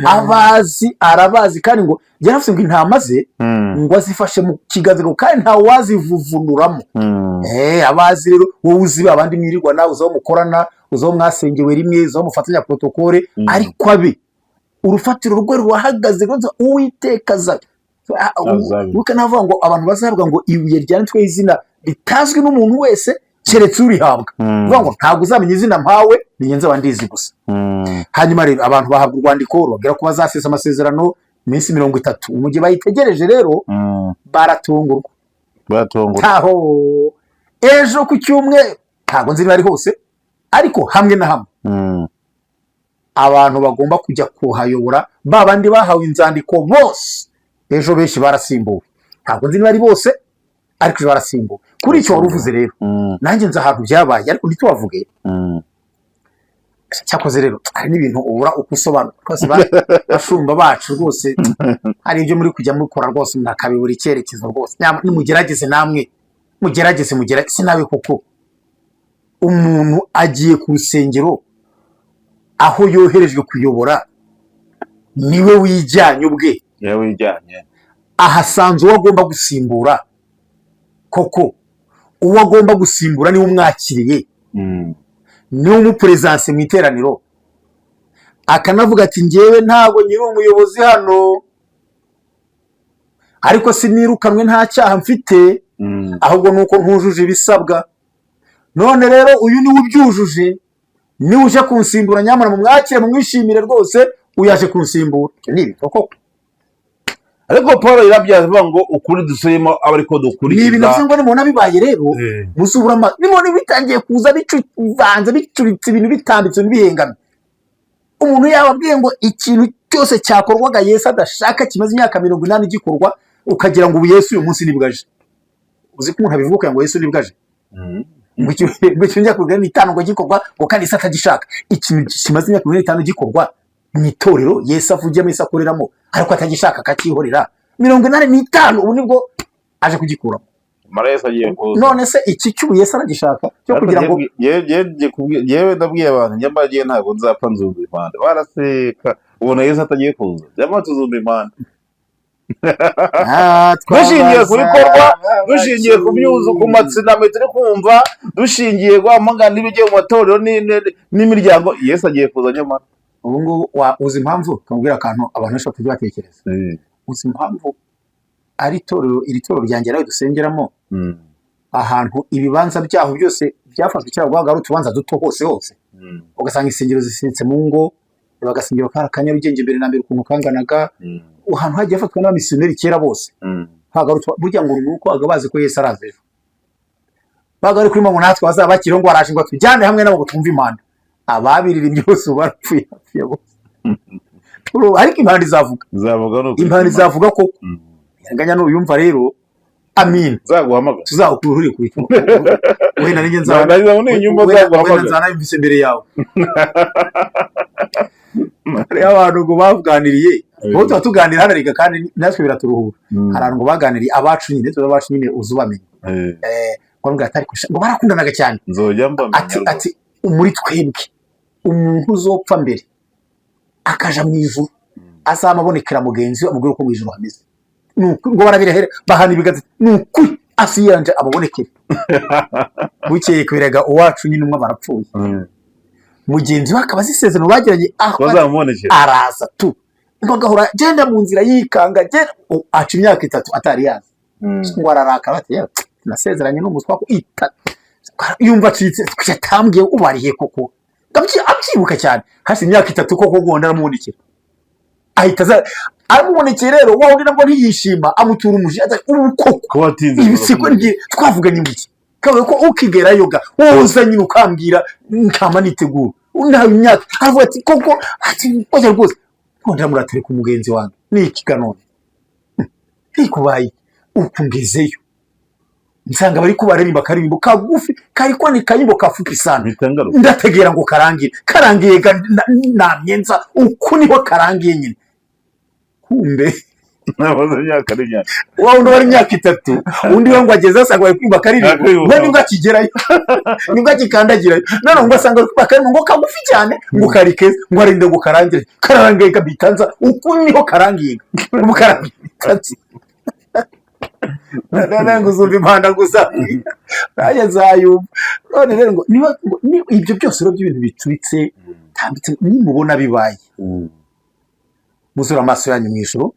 Abazi arabazi, kandi ngo yaravuze ngo intama ze ngo azifashe mu kiganza, ngo kandi nta wazivuvunuramo. Abazi rero wowe uzi abandi mwirirwa nawe, uzi aho mukorana, uzi aho mwasengewe rimwe, uzi aho mufatanya protocole, ariko abe urufatiro rwe rurahagaze rwose, Uwiteka azabe. Azabe. Wibuke navuga ngo abantu bazavuga ngo ibuye ryanditsweho izina ritazwi n'umuntu wese keretse urihabwa. Uvuga ngo ntabwo uzamenya izina mpawe, ni nzaba ndizi gusa. Hanyuma rero abantu bahabwa urwandiko rubabwira ko bazasesa amasezerano iminsi 30. Mu gihe bayitegereje rero, baratungurwa. Baratungurwa. Ntaho ejo ku cyumweru, ntabwo nzi niba ari hose, ariko hamwe na hamwe abantu bagomba kujya kuhayobora, ba bandi bahawe inzandiko bose, ejo benshi barasimbuwe. Ntabwo nzi niba ari bose, ariko ejo barasimbuwe. Kuri icyo wari uvuze rero, nanjye nzi ahantu byabaye, ariko ntitubavuge. Cyakoze rero hari n'ibintu ubura uko usobanura rwose. Bashumba bacu rwose, hari ibyo muri kujya mukora rwose mwakabibura icyerekezo rwose. Nimugerageze namwe, mugerageze, mugerageze nawe koko. Umuntu agiye ku rusengero aho yoherejwe kuyobora, niwe wijyanye ubwe. Yewe, wijyanye. Ahasanze uwo agomba gusimbura. Koko uwo agomba gusimbura niwe umwakiriye, niwe umuperezanse mu iteraniro, akanavuga ati: "Ngewe ntabwo nyiri umuyobozi hano, ariko sinirukanwe, nta cyaha mfite, ahubwo ni uko ntujuje ibisabwa. None rero uyu niwe ubyujuje, niwe uje kunsimbura. Nyamara mumwakire, mumwishimire rwose, uyu aje kunsimbura." Ibyo ni ibintu koko. Ariko Paul yarabyaza avuga ngo ukuri dusubiyemo aba ariko Ni ibintu dukurikiza. bivuze ngo nimubona bibaye rero, muzubura amaso. Nimubona bitangiye kuza bivanze, bicuritse, ibintu bitambitse, ibintu bihengamye, umuntu yababwiye ngo ikintu cyose cyakorwaga Yesu adashaka kimaze imyaka 80 gikorwa, ukagira ngo ubu Yesu uyu munsi nibwo aje. Uzi ko umuntu abivuga ukagira ngo Yesu nibwo aje? Ngo icyo myaka 85 ngo gikorwa, ngo kandi Yesu atagishaka. Ikintu kimaze imyaka 85 gikorwa mu itorero Yesu avugiyemo, Yesu akoreramo, ariko atagishaka akacyihorera, 85, ubu nibwo aje kugikuramo? Mara Yesu agiye kuza. None se iki cy'ubu Yesu aragishaka cyo kugira ngo Yewe, ndabwiye abantu, nyamara ngewe ntabwo nzapfa, nzumva impanda. Baraseka. Ubona Yesu atagiye kuza, nyamara tuzumva impanda. Dushingiye ku bikorwa, dushingiye ku myuzu, ku matsiname turi kumva, dushingiye guhamagara n'ibigiye mu matorero n'imiryango, Yesu agiye kuza nyamara. Ubu ngubu uzi impamvu kamubwira akantu abantu benshi batajya batekereza? Uzi impamvu ari itorero, iri torero ryanjye nawe dusengeramo, ahantu ibibanza byaho byose byafashwe kera guhaga ari utubanza duto hose hose, ugasanga insengero zisinitse mu ngo? Reba agasengero kari aka Nyarugenge mbere na mbere ukuntu kanganaga, ahantu hagiye hafatwa n'abamisiyoneri kera bose haga ari burya ngo ni uko baga bazi ko Yesu araza ejo, baga bari kuri ngo natwe bazaba bakiriho, ngo araje ngo atujyane hamwe nabo ngo twumve impanda. Ababiririmbye bose ubu barapfuye, bapfuye bose. Ariko impanda izavuga. Nzavuga ni ukuri. Impanda izavuga koko. Nganya nuyumva rero, amin. Nzaguhamagara. Tuzakurure ku wenda ninjye nzaba Nzarangiza ninyumva wenda nzaguhamagara. Nzanayumvise imbere yawe. Hariho abantu ngo baganiriye, bo tuba tuganira hano reka, kandi natwe biraturuhura. Hari abantu ngo baganiriye, abacu nyine, tuba abacu nyine, uzi ubamenya. Ngo bambwira ati ariko sha, ngo barakundanaga cyane. Nzojya mbamenya Ati rwose. Ati muri twebwe umuntu uzopfa mbere akaja mu ijuru, azamabonekera mugenzi we, amubwire uko mu ijuru hameze. Ni ukuri, ngo barabirahera, bahana ibiganza, ni ukuri asiyanje amubonekere. Bukeye kubiraga uwacu nyine umwe barapfuye, mugenzi we akaba azi isezerano bagiranye aho Bazamubonekera. Araza tu, ngo agahora agenda mu nzira yikanga, agenda aca imyaka 3 atari yaza. Ngo ararakara ati: "Yewe, nasezeranye n'umuswa ko itatu." Yumva acitse, yatambwiye ubariye koko. Abyibuka cyane hashize imyaka 3 koko, ngo aramubonekera, ahita aza aramubonekeye. Rero wa wundi nabwo ntiyishima, amutura umujinya ati: "Ubu koko Ko watinze ibi kuza siko kumubwira." Twavuganye ngo iki? Kavuga ko ukigerayo ga wowe uza nyine ukambwira, nkama nitegura nawe imyaka. Aravuga ati koko, ati oya rwose, none ndamuratereka umugenzi wanjye ni iki ga none ntikubaye uku? Ngezeyo nsanga bari kubaririmba akaririmbo kagufi, kariko ni kayimbo kafupi sana. Mpita ngaruka. Ndategera ngo karangire, karangiye ga namyenza uku niho karangiye nyine, kumbe Nabaze imyaka n'imyaka. Wa wundi wari imyaka 3, undi we ngo ageze asanga bari kumva akaririmbo. Akaririmbo. We nibwo akigerayo, nibwo akikandagirayo, noneho ngo asanga bari kumva akaririmbo ngo kagufi cyane, ngo kari keza, ngo arinde ngo karangire, karangiye kabitanza uku niho karangiye, ubu karangiye bitanze none ngo uzumva impanda gusa, nanjye nzayumva. None rero ngo niba ngo ibyo byose rero by'ibintu bicuritse tambitse, nimubona bibaye, muzura amaso yanyu mu ijuru,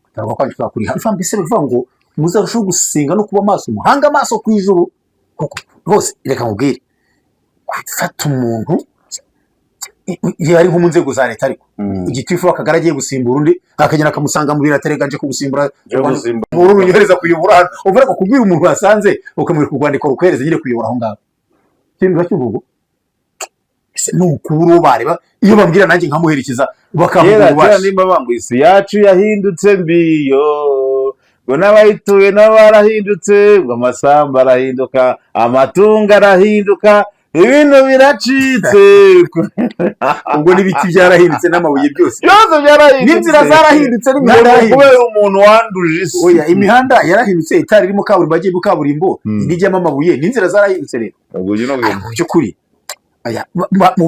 kutarwa kwanyu tuzakuri hafi. Mbese bivuga ngo muzarushaho gusenga no kuba maso, muhanga amaso ku ijuru, kuko rwose reka nkubwire, gufata umuntu iyo ari nko mu nzego za leta, ariko igitifu w'akagari agiye gusimbura undi, akagenda akamusanga mu biro, aterega nje kugusimbura, uru runyohereza kuyobora hano. Uvuga ko kubwira umuntu wasanze, ukamwereka urwandiko rukwereza nyine kuyobora aho ngaho, ikintu uracyumva ubwo? Ese ni ukubura uwo bareba iyo bambwira nanjye nkamuherekeza, bakamuha Kera kera, ububasha? Nimba banga isi yacu yahindutse mbiyo, ngo n'abayituye nabo barahindutse, ngo amasambu arahinduka, amatungo arahinduka, ibintu biracitse. Ubwo n'ibiti byarahindutse n'amabuye byose. Byose byarahindutse. N'inzira zarahindutse, n'imihanda Ngo yarahindutse. Kubera umuntu wanduje isi. Oya, imihanda yarahindutse, itari irimo kaburimbo agiye kaburimbo, indi ijyamo amabuye, n'inzira zarahindutse rero. Ubwo ujya uno Ariko mu by'ukuri aya,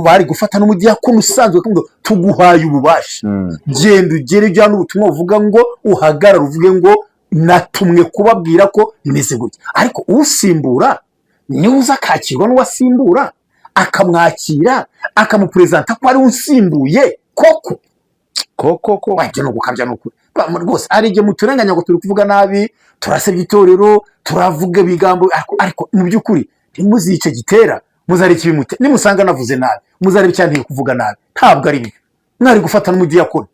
bari gufata n'umudiyakoni usanzwe kuvuga ngo tuguhaye ububasha, genda ugere ujyane ubutumwa buvuga ngo uhagarare uvuge ngo natumwe kubabwira ko bimeze gutya. Ariko usimbura niwe uza akakirwa n'uwasimbura, akamwakira, akamuperezanta ko ari we usimbuye koko. Koko ko. Wajya no gukabya ni ukuri. Rwose hari igihe muturenganya ngo turi kuvuga nabi, turasebya itorero, turavuga ibigambo, ariko mu by'ukuri ntimuzice gitera, muzareba ikibimute. Nimusanga navuze nabi, muzareba icyanteye kuvuga nabi. Ntabwo ari byo. Mwari gufata n'umudiyakoni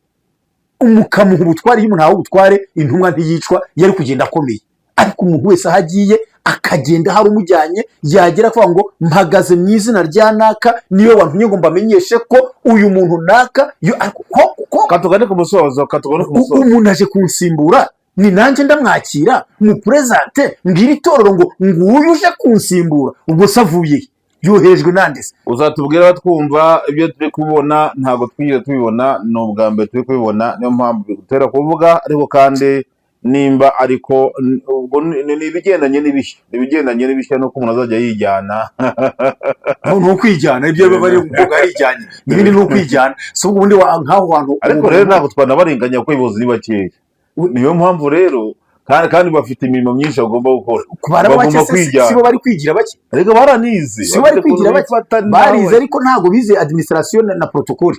mukamuha ubutware. Iyo umuntu ahawe ubutware, intumwa ntiyicwa, yari kugenda akomeye. Ariko umuntu wese aho agiye akagenda hari umujyanye, yagera akavuga ngo mpagaze mu izina rya naka, niwe wantumye ngo mbamenyeshe ko uyu muntu naka yo, ariko ko Katugane ku musozo, katugane ku musozo. Umuntu aje kunsimbura, ni nanjye ndamwakira, muperezante, mbwira itorero ngo nguyu uje kunsimbura. Ubwo se avuye he? Yoherejwe nande se? Uzatubwira batwumva. Ibyo turi kubona ntabwo twigeze tubibona, ni ubwa mbere turi kubibona, niyo mpamvu bigutera kuvuga. Ariko kandi nimba ariko ubwo ni ibigendanye n'ibishya, ni ibigendanye n'ibishya nuko umuntu azajya yijyana. No, ni ukwijyana, ibyo baba bari kuvuga arijyanye n'ibindi, ni ukwijyana. Si ubwo ubundi nk'aho hantu Ariko rero ntabwo twanabarenganya kuko abayobozi ni bakeya, niyo mpamvu rero kandi bafite imirimo myinshi bagomba gukora. Kubara bake Bagomba se kwijyana. Si bo bari kwigira bake? Ariko baranize. Si bo bari Bafite kwigira ukuntu bake? bifata nawe. Barize, ariko ntabwo bize administration na protocole.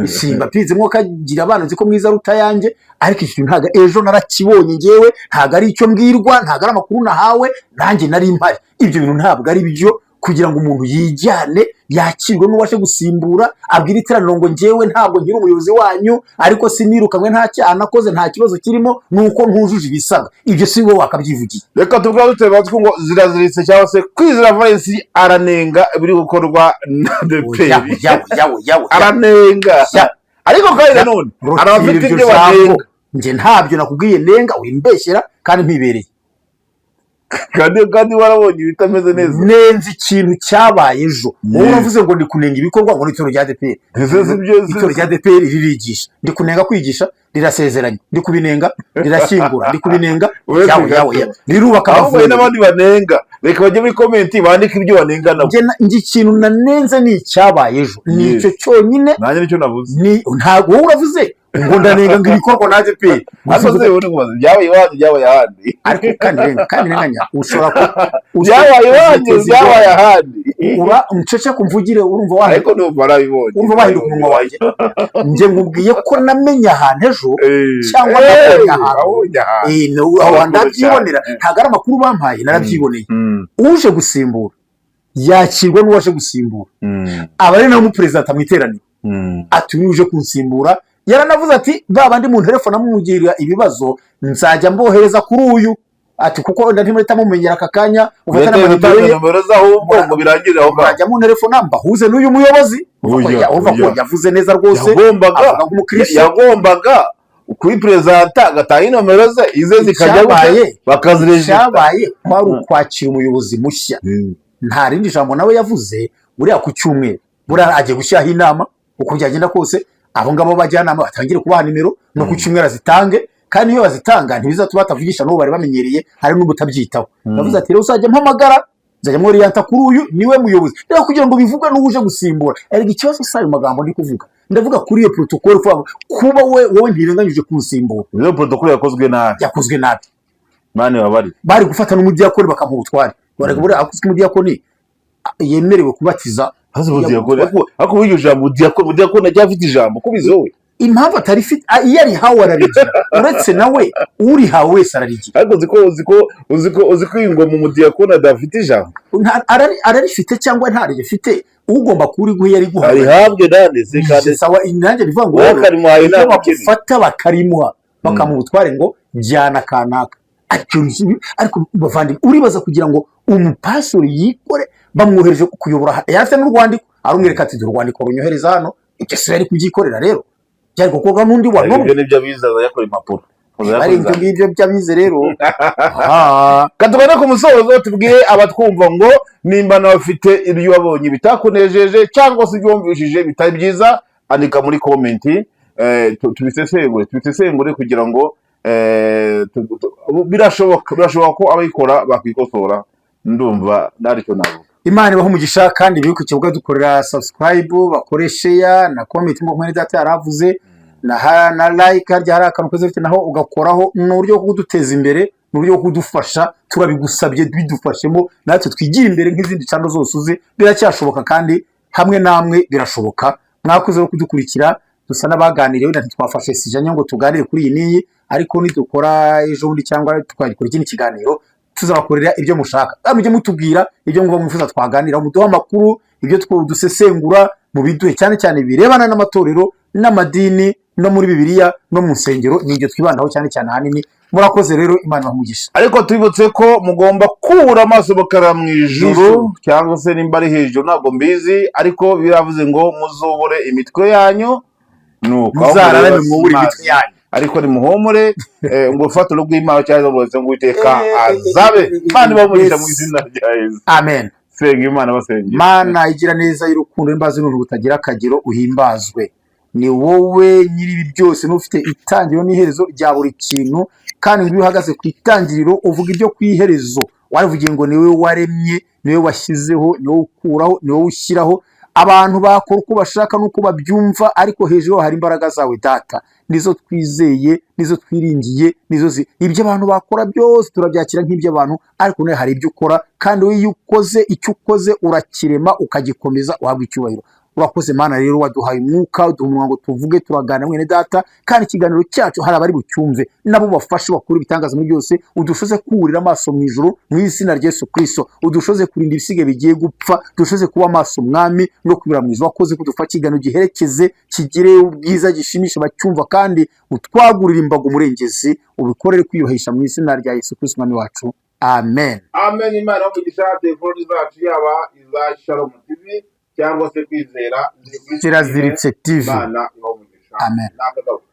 Simba pize mwo kagira abana, nzi ko mwiza aruta yanjye, ariko iki kintu ntabwo ejo narakibonye ngewe, ntabwo ari icyo mbwirwa, ntabwo ari amakuru nahawe, nanjye nari mpari. Ibyo bintu ntabwo ari byo kugira ngo umuntu yijyane, yakirwe n'ubashe gusimbura, abwira iteraniro ngo ngewe ntabwo nkiri umuyobozi wanyu, ariko sinirukanwe, nta cyaha nakoze, nta kibazo kirimo, ni uko ntujuje ibisabwa. Ibyo si wowe wakabyivugiye. Reka tubwira duteye amatwi ngo ziraziritse, cyangwa se Kwizera Valens aranenga ibiri gukorwa na ADEPR. Yawe yawe yawe yawe! Aranenga. Ya. Ariko kandi nanone hari abafite Rotira ibyo iryo jambo. banenga. Njye ntabyo nakubwiye nenga, wimbeshyera kandi mpibereye. Kandi warabonye ibitameze neza. Nenze ikintu cyabaye ejo. Wowe Yes. uravuze ngo ndi kunenga ibikorwa, ngo n'itorero rya ADEPR. Ese si byo? Itorero rya ADEPR ririgisha, ndi kunenga kwigisha? Rirasezeranya, ndi kubinenga? Rirashyingura, ndi kubinenga? Uretse Yawe gato. yawe yawe, rirubaka Ahubwo hari amavuriro. n'abandi banenga, reka bajye muri comment bandike ibyo banenga nabo. Njye ikintu nanenze ni icyabaye ejo, ni Yes. icyo cyonyine. Nanjye nicyo navuze. Ni ntabwo wowe uravuze ngo ndanenga ngo ibikorwa na ADEPR. Ariko se ubundi nkubaze, byabaye iwanyu, byabaye ahandi? Ariko kandi renganya ushobora ku Byabaye iwanyu, uziteza byabaye ingorane. ahandi? Ura uncece kumvugire, urumva wahinduka. Ariko ndumva warabibonye. Urumva bahinduka umunwa wanjye. Njye nkubwiye ko namenye ahantu ejo cyangwa nabonye ahantu. Wabonye ahantu. Eh, aho Amakuru ndabyibonera. cyane. Ntabwo ari amakuru bampaye, narabyiboneye. Uje gusimbura yakirwa n'uwaje gusimbura, aba ari nawe umuperezida mu iteraniro, ati uyu uje kunsimbura. Yaranavuze ati ba bandi mu telefone mumugirira ibibazo, nzajya mbohereza kuri uyu. Ati kuko wenda ntimurita mumenyera aka kanya, ufata Leta n'amanimero itanga ye. Nomero ze ahubwo ngo birangire aho ngaho. Murajya mu telefona mbahuze n'uyu muyobozi. Oya, Urumva ko oya. yavuze neza rwose, Yagombaga avuga nk'umukristo. Yagombaga kuyiperezanta, agatanga inomero ze, ize zikajya Icyabaye, bakazirejita. Icyabaye kwari ukwakira umuyobozi mushya. Nta rindi jambo nawe yavuze. Buriya ku cyumweru buriya agiye gushyiraho inama, uko byagenda kose abo ngabo bajyanama batangire kubaha nimero, no ku cyumweru azitange. Kandi iyo bazitanga ntibizatuma batavugisha n'uwo bari bamenyereye, hari n'ubutabyitaho. Yavuze ati: "Rero uzajya mpamagara, nzajya mworiyanta kuri uyu, niwe muyobozi." Rero kugira ngo bivugwe n'uwo uje gusimbura, erega ikibazo si ayo magambo ndi kuvuga, ndavuga kuri iyo protocole, kuba we wowe ntirenganyije kunsimbura. Iyo protocole yakozwe nabi. Yakozwe nabi. Mani babari. Bari gufata n'umudiyakoni bakamuha ubutware. Bari buriya akozwe umudiyakoni yemerewe kubatiza. Hasi umudiyakoni, ariko w'iryo jambo umudiyakoni, umudiyakoni ajya afite ijambo kubizi wowe. Impamvu atarifite, iyo arihawe ararigira. Uretse nawe, urihawe wese ararigira. Ariko uzi ko iyi ngoma umudiyakoni adafite ijambo. Ararifite cyangwa ntarifite, ugomba kuriguha iyo ariguha. Arihabwe nande se kandi? Sawa, nanjye bivuga ngo Wowe rero, akarimuhaye iyo inama ikennye. bamufata bakarimuha, bakamuha ubutware ngo jyana kanaka. Ariko bavandimwe, uribaza kugira ngo umupasori yikore, bamwohereje kuyobora, yari afite n'urwandiko, arumwereka ati: "Dore urwandiko runyohereza hano." Ibyo si yari kubyikorera rero, byari gukorwa n'undi Ariko wanumwe. Ibyo nibyo abize, aza yakora impapuro. Ari ibyo ngibyo by'abize rero. Aha. Katugane ku musozo, tubwire abatwumva ngo nimba nawe ufite ibyo wabonye bitakunejeje cyangwa se ibyo wumvishije bitari byiza, andika muri comment, tubisesengure kugira ngo birashoboka ko abayikora bakwikosora. Ndumva ntacyo navuga. Imana ibahe umugisha, kandi bibuke ikibuga dukorera subscribe, bakore share na comment nk'uko mwene data yaravuze, na like. Harya hari akantu koze naho ugakoraho, ni uburyo bwo kuduteza imbere, ni uburyo bwo kudufasha. Turabigusabye, bidufashemo natwe twigire imbere nk'izindi channel zose uzi. Biracyashoboka kandi hamwe namwe birashoboka. Mwakoze no kudukurikira. Dusa n'abaganiriye, wenda ntitwafashe sijanya ngo tuganire kuri iyi n'iyi, ariko nidukora ejo bundi cyangwa tukagikora ikindi kiganiro, tuzabakorera ibyo mushaka. Kandi mujye mutubwira ibyo mwumva mwifuza twaganiraho, muduhe amakuru, ibyo dusesengura mu biduhe, cyane cyane birebana n'amatorero n'amadini no muri Bibiliya no mu nsengero, ni ibyo twibandaho cyane cyane ahanini. Murakoze rero, Imana ibahe umugisha. Ariko tubibutse ko mugomba kubura amaso mukareba mu ijuru, Ijuru. cyangwa se nimba ari hejuru ntabwo mbizi, ariko biravuze ngo muzubure imitwe yanyu, nuko aho Muzararame mureba mwubure si imitwe yanyu. Ariko nimuhumure, ngo urufatiro rw'Imana cyangwa ngo Uwiteka azabe. Eh, Imana ibahe umugisha yes. mu izina rya Yesu. Amen. Senga Imana, basengera. Mana igira neza y'urukundo n'imbabazi n'ubuntu butagira akagero, uhimbazwe. Ni wowe nyiri ibi byose, n'ufite itangiriro n'iherezo rya buri kintu. Kandi ngo iyo uhagaze ku itangiriro uvuga ibyo ku iherezo. Waravugiye ngo ni wowe waremye, ni wowe washyizeho, ni wowe ukuraho, ni wowe ushyiraho. Abantu bakora uko bashaka n'uko babyumva, ariko hejuru hari imbaraga zawe Data, nizo twizeye, nizo twiringiye, nizo ibyo abantu bakora byose turabyakira nk'iby'abantu, ariko nawe hari ibyo ukora. Kandi wowe iyo ukoze icyo ukoze, urakirema ukagikomeza, uhabwa icyubahiro. Urakoze Mana rero, waduhaye umwuka, uduha umunwa ngo tuvuge, turaganira mwene data, kandi ikiganiro cyacu hari abari bucyumve, nabo bafashe bakuru ibitangaza muri byose. Udushoze kuwurira amaso mu ijuru mu izina rya Yesu Kristo, udushoze kurinda ibisigaye bigiye gupfa, udushoze kuba amaso Mwami no kubira mu ijuru. Wakoze kudufasha, ikiganiro giherekeze, kigire ubwiza, gishimisha abacyumva, kandi utwagurire imbago umurengezi, ubikorere kwiyubahisha mu izina rya Yesu Kristo Umwami wacu, amen. Amen. Imana umugisha. Telefoni zacu, yaba iza Shalom TV cyangwa se Kwizera, Kiraziritse TV. Imana ibahe umugisha. Amen. Nakagaruka.